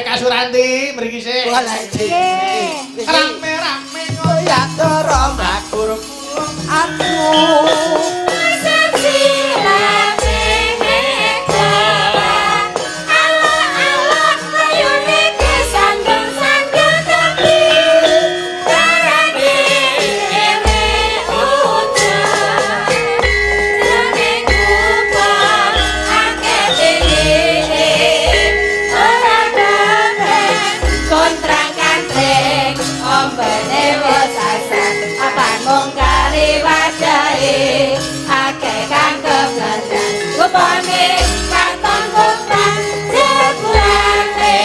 Eka Suranti mriki sik. Walah iki. Nggih. Rame-rame ngoyak doro mlaku. Aduh. Akeh kang keblandan rupane katon kutang jebulane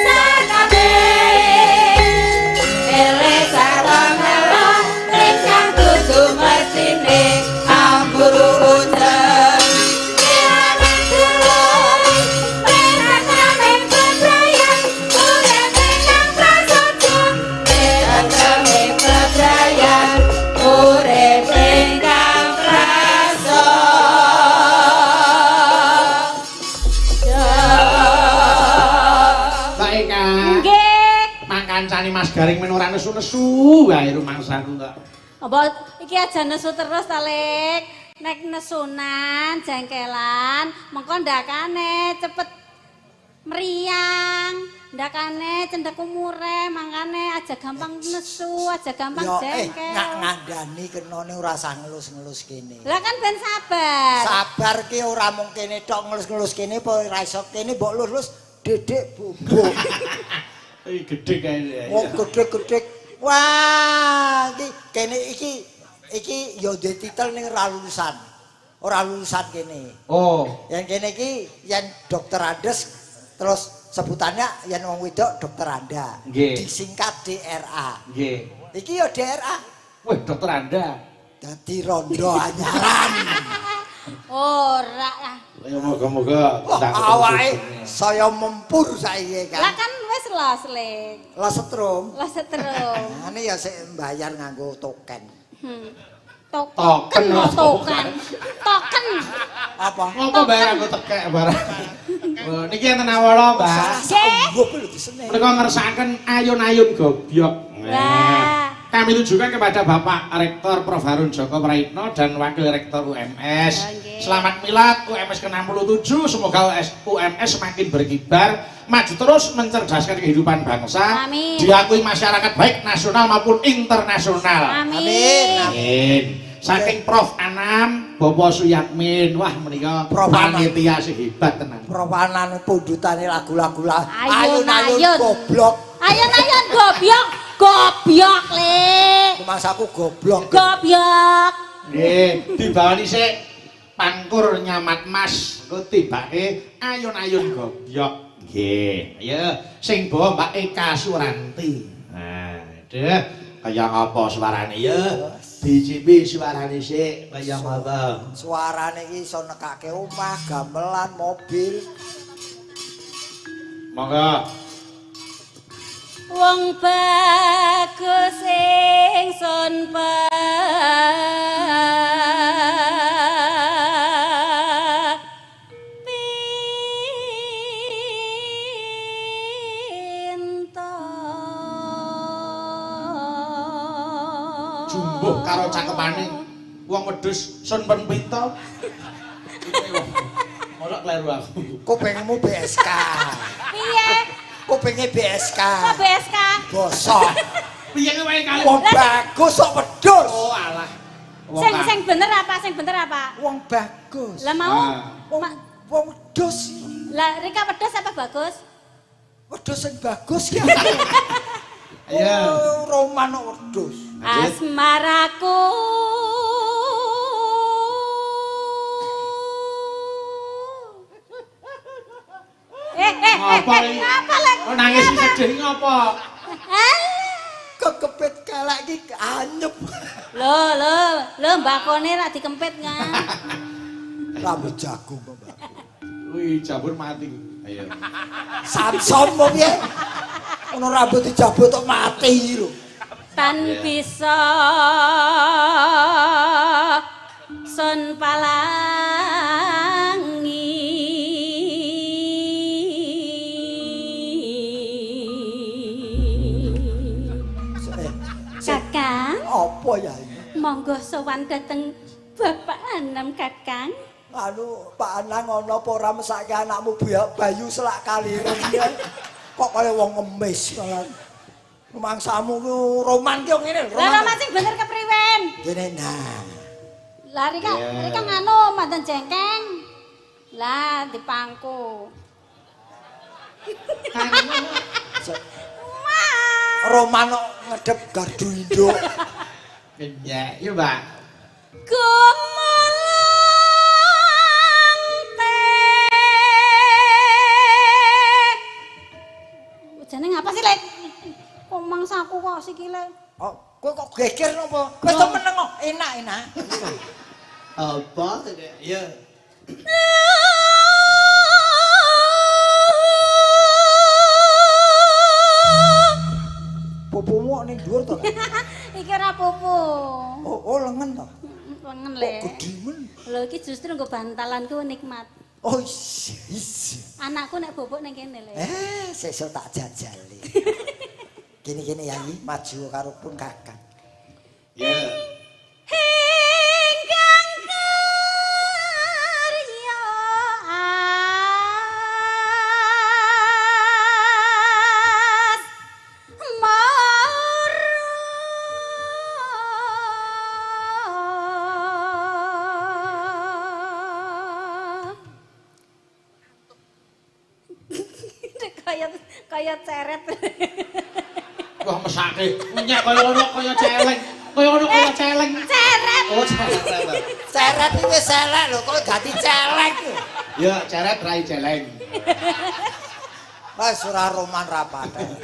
sakabehe ele satomelo ingkang dudu mesine amburu udan urip ingkang prasaja. Mbak Eka. Nggih. Makancane Mas Garing men ora nesu-nesu wae rumangsaku kok. Apa iki aja nesu terus ta, Lik? Nek nesunan, jengkelan, mengko ndakane cepet meriang, ndakane cendek umure, mangkane aja gampang nesu, aja gampang Yo eh jengkel. Ngak ngandani kenone ora usah ngelus-ngelus kene. Lah kan ben sabar. Sabar ki ora mung kene tok ngelus-ngelus kene apa ora iso kene mbok lus-lus dedek bubuk. Iki gedhe kae. Wong gedhe-gedhe. Wah, iki kene iki iki ya ndek titel ning ora lulusan. Ora lulusan kene. Oh. Yang kene iki yen Dokter Andes terus sebutannya yen wong wedok Dokter Anda. Nggih. Disingkat DRA. Nggih. Iki ya DRA. Wih, Dokter Anda. Dadi rondo anyaran. Ora ah. Ya moga-moga Wah, awake saya mempur saiki Lah kan. kan wis los, Lik. Lah setrum. Los setrum. Ane ya sik mbayar nganggo token. Token, Token, kok token. Token. Apa? Ngopo bayar aku tekek barang. Oh, niki enten awala, Mbak. Nggih. Nggo lho disene. Menika ngersakaken ayun-ayun gobyok. Wah. Kami tujukan kepada Bapak Rektor Prof. Harun Joko Prayitno dan Wakil Rektor UMS. Oh, nggih. Selamat milad UMS ke-67. Semoga UMS semakin berkibar, maju terus mencerdaskan kehidupan bangsa. Amin. Diakui masyarakat baik nasional maupun internasional. Amin. Amin. Saking Prof Anam, Bapak Suyatmin, wah menika Prof Anam. panitia sing hebat tenan. Prawanane pundutane lagu-lagu lah. Ayun-ayun. Ayun-ayun goblok. Ayun-ayun gobyok, gobyok, Lik. Masaku goblok. Gobyok. Nggih, dibawani sik pangkur nyamat mas, engko tibake ayun-ayun gobyok. Nggih, ayo sing bawa Mbak Eka Suranti. Nah, deh kaya ngapa suarane ya? Dicipi suarane sik kaya ngapa? Suarane iki iso nekake omah, gamelan, mobil. Monggo. Wong bagus ingsun pinta. Jumbuh karo cakepane wong wedhus sun pen pita. Mosok kleru aku. Kupingmu BSK. Piye? Kupinge BSK. Kok BSK? Bosok. Piye kowe kali? Wong bagus kok wedhus. Oh alah. Wong Sing sing bener apa? Sing bener apa? Wong bagus. Lah mau Ah. Wong wong wedhus. Lah Rika wedhus apa bagus? Wedhus sing bagus ki. Iya. Oh, Roman kok wedhus. Lanjut. Asmaraku Ngapa iki? Ngapa lek? Oh nangis sedih ngapa? Eh? Kekepit kelek iki anyep. Lho, lho, lho mbakone ra dikempit kan. Rambut jagung kok, Mbak. Wih, jabur mati. Ayo. Samson apa piye? Ono rambut dijabut kok mati lho. Tan bisa sun palangi. Apa ya? Monggo sowan dateng Bapak Anam Kakang. Anu, Pak Anang ana apa ora mesake anakmu Bayu selak kaliren ya. Kok kaya wong ngemis malah. Mangsamu ku roman ki ngene lho, Lah roman. roman sing bener kepriwen? Ngene nah. Lah rika rika nganu mandan jengkeng. Lah dipangku. Roman kok ngedep gardu induk. Kenyek, ya Mbak. Gumelang te. Jane ngapa sih, Lek? Kok mangsaku kok sikile? Oh, kowe kok geger napa? Wis to meneng kok, enak-enak. Apa? Ya. Pupumu kok ning dhuwur to? Iki ora pupu. Oh, oh lengen to. Lengen, Kok Lek. gedhe men. Lho iki justru nggo bantalanku nikmat. Oh, is. Anakku nek bobok ning kene, Lek. Eh, sesuk tak jajali. Gini-gini ya, maju karo pun kakang. Ya. Ingkang karya as mara. Kaya kaya ceret. Wah mesake. Nyek kaya ngono kaya celeng. Kaya ngono kaya celeng. Ceret. Oh, ceret. Ceret iki wis elek lho, kok dadi celeng. Ya, ceret rai celeng. Wis ora roman ra paten.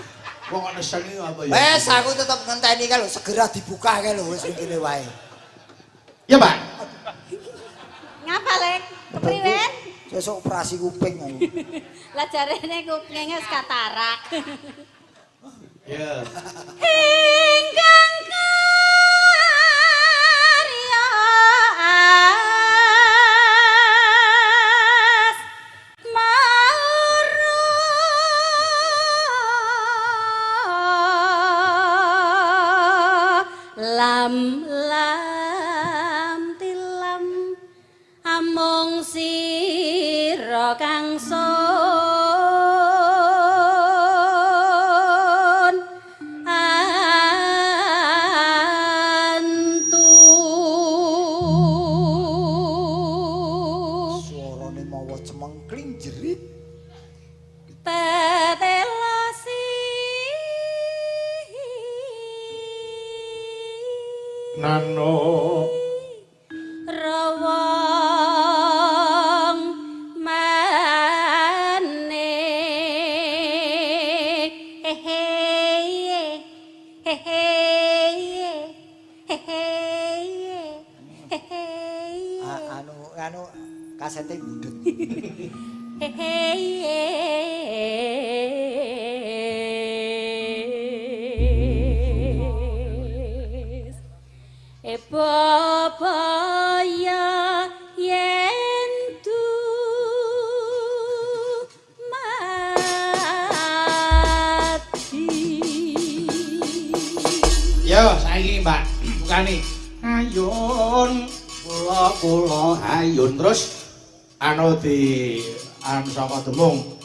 Wong kok neseng iki apa ya? Wis aku tetep ngenteni kae lho, segera dibuka kae lho wis ngene wae. Ya, Pak. Ngapa, Lek? Kepriwen? Sesuk operasi kuping aku. Lah jarene kupinge wis katarak. Ya. Ingkang karya as mara lam lam tilam amung sira kang sun antu. Suarane mawa cemengkling jerit. Tetelasi Nano rawang mane hehe hehe hehe hehe. Anu anu kasete budhet. E bapaya yen du mati. Yo, saiki Mbak, bukane. Ayun, kula kula ayun terus anu di anu saka demung.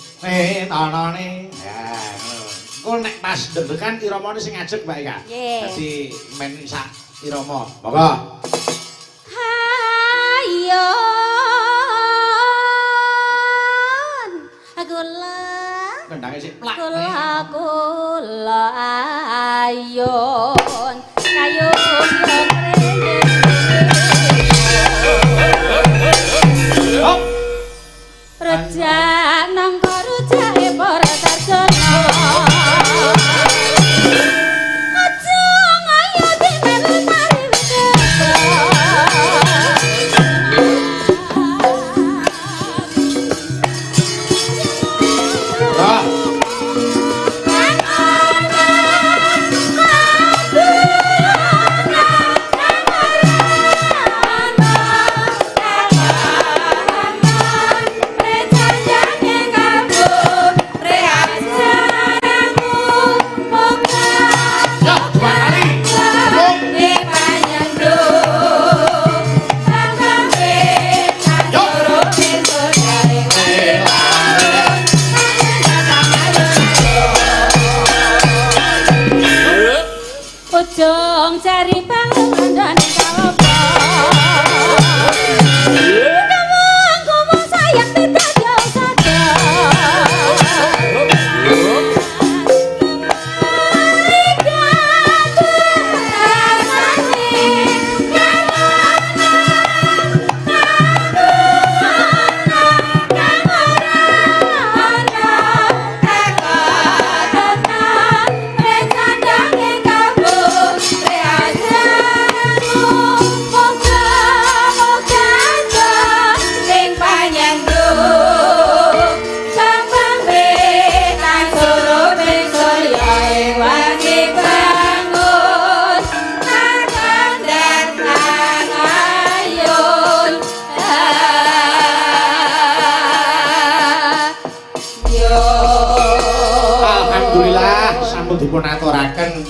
Tanane. Ya, ngono. Engko nek pas ndebekan iramane sing ngajeg Mbak Eka. Nggih. Dadi men sak irama. Monggo. Hayun kula Kendhange sik plak. kula kula ayun kayun Hop. Rujak nangka rujake para sarjana. Aja ngayo dene mari wis. Wah. Anak Iya. Alhamdulillah sampun dipun aturaken.